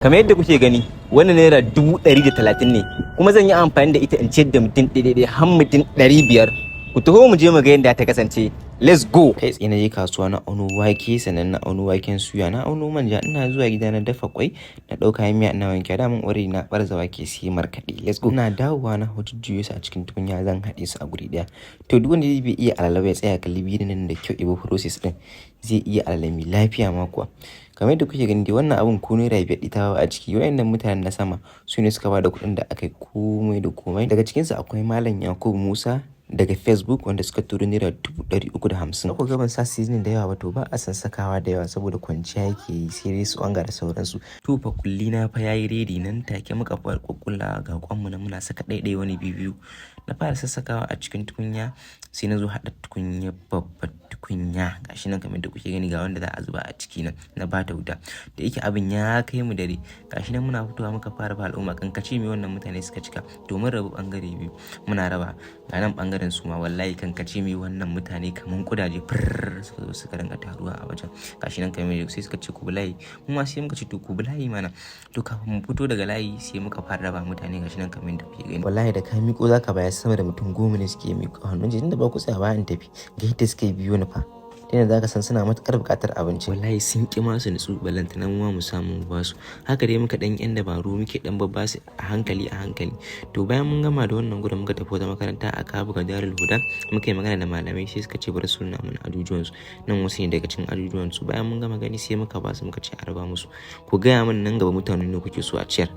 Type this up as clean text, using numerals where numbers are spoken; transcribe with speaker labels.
Speaker 1: Kamar yadda kuke gani, wannan ₦130,000 ne, kuma zan yi amfani da ita in ciyar da mutum ɗaya har mutum 500. Ku taho mu je mu ga yadda ta kasance. Let's go!
Speaker 2: Kai tsaye na je kasuwa na auno wake, sannan na auno waken suya, na auno manja. Ina zuwa gida na dafa kwai, na ɗauka kayan miya ina wanke. Da mun already na ɓarza wake, sai markaɗe. Let's go! Ina dawowa na hau jujjuyo su a cikin tukunya, zan haɗe su a guri ɗaya. To, duk wanda bai iya alala ba, ya tsaya kalli bidiyon nan da kyau, ibi process ɗin, zai iya alala mai lafiya ma kuwa. Kamar yadda kuke gani dai, wannan abun ko ₦5 ita a ciki. Wayannan mutanen na sama su ne suka bada kuɗin da aka yi komai da komai. Daga cikinsu akwai Malam Yakubu Musa daga Facebook, wanda suka turo ₦350,000. Ku ga ban sa seasoning da yawa ba. To, ba a san sakawa da yawa saboda kwanciya yake yi, sai dai su wanga da sauransu. To fa, kulli na fa yayi ready. Nan take muka fara kukkulla. Ga kwanmu na muna saka ɗaiɗai, wani biyu. Na fara sassakawa a cikin tukunya, sai na zo haɗa tukunya, babbar tukunya. Gashi nan kamar yadda kuke gani, ga wanda za a zuba a ciki nan. Na bata wuta. Da yake abin ya kai mu dare, gashi nan muna fitowa muka fara ba al'umma. Kankace mai wannan mutane suka cika. To, mun rabu bangare biyu muna raba. Ga nan bangaren su ma, wallahi kankace mai wannan mutane kaman kudaje fir suka zo suka ringa taruwa a wajen. Gashi nan kamar sai suka ce ku bi layi, mu ma sai muka ce to ku bi layi mana. To, kafin mu fito daga layi sai muka fara raba mutane. Gashi nan kamar yadda kuke gani, wallahi da ka miƙo zaka bayar, sama da mutum 10 ne suke miƙo hannun. Tunda ba ku tsaya ba in tafi, ga yadda suke biyo ni fa, ta za ka san suna matuƙar buƙatar abinci. Wallahi sun ƙi ma su nutsu, ballantana mu ma mu samu mu basu. Haka dai muka ɗan yan dabaru, muke ɗan babbasu a hankali a hankali. To, bayan mun gama da wannan gurin, muka tafi wata makaranta a Kabuga, Darul Huda. Muka yi magana da malamai, sai suka ce bari su nuna mana ajujuwansu. Nan wasu ne daga cikin ajujuwansu. Bayan mun gama gani, sai muka basu, muka ce a raba musu. Ku gaya min, nan gaba mutane ne kuke so a ciyar?